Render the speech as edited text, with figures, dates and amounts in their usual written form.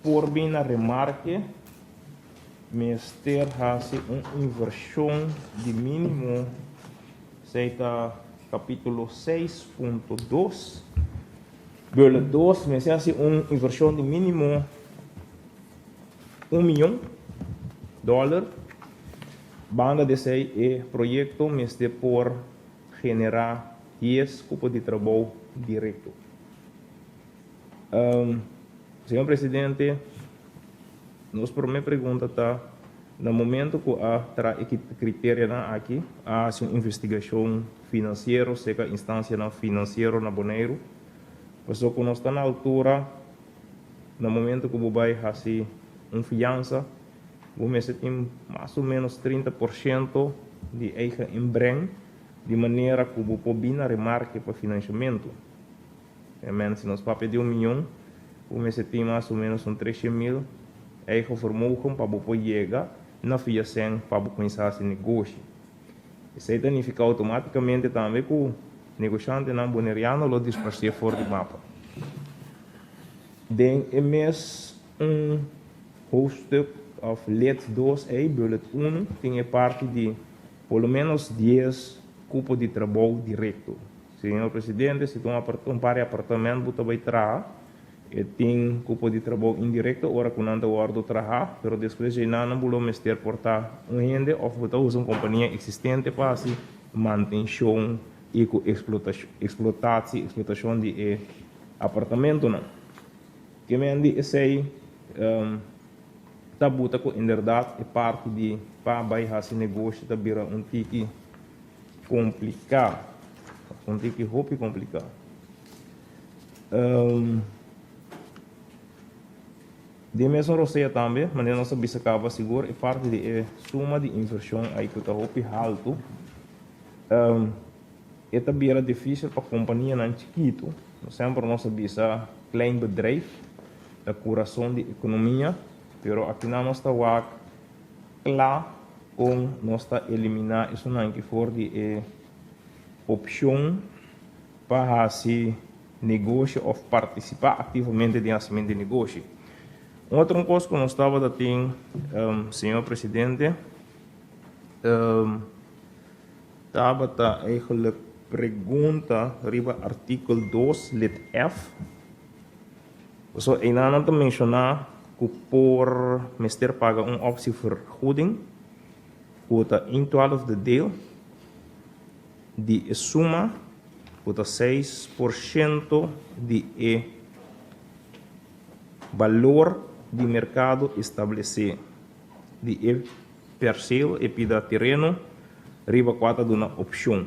por bin na remarke mester hasi un invershon di mínimo, esei ta kapítulo 6.2, bullet 2, mester hasi un invershon di mínimo $1 mion. Banda di esei, e proyekto mester por generá 10 kupo di trabou direkto. Señor Presidente, nos promé pregunta ta: na momento ku a traha e kriterionan aki, a hasi un investigashon finansiero serka instansianan finansiero na Boneiru? Pasobra ku nos ta na altura, na momento ku bo bai hasi un fiansa, bo mester tin mas o ménos 30% di eigen inbreng, di manera ku bo por bin na remarke pa finansiamentu. Men, si nos papia di 1 mion, bo mester tin mas o ménos un 300 mil eigen vermogen pa bo por yega na fia 100 pa bo kuminsá hasi negoshi. Esei ta nifiká outomátikamente tambe ku negoshantenan boneriano lo disparsé for di mapa. Den e mes un hoofdstuk of lid 2 e bullet 1 tin e parti di por lo ménos 10 kupo di trabou direkto. Señor Presidente, si un par di apartamento bo ta bai traha, e tin kupo di trabou indirekto ora ku nan ta wòrdu traha, pero despues ya nan bo lo mester por ta un hende òf bo ta usa un kompania eksistente pa hasi mantenshon i ku eksplotashon di e apartamentonan. Ke men di esei ta buta ku inderdaad e parti di pa bai hasi negoshi ta bira un tiki kompliká. Un tiki hopi kompliká. Di mesun rosea tambe, manera nos a bisa kaba, sigur e parti di e suma di invershon ei ku ta hopi haltu, e ta bira difísil pa kompanianan chikitu. Semper nos a bisa klein bedrijf ta kurason di ekonomia, pero aki nos ta wak kla kon nos ta eliminá esunnan aki for di e opshon pa hasi negoshi òf partisipá aktivamente den hasimentu di negoshi. Un otro kos ku nos tabatin, señor Presidente, tabata eigenlijk pregunta riba artíkulo 2, lid F. So, einan ta menshoná ku por mester paga un optievergoeding, ku ta 1/12 deel di e suma, ku ta 6% di e balor di merkado establesé di e perseel, e pida tereno, riba kua ta duna opshon.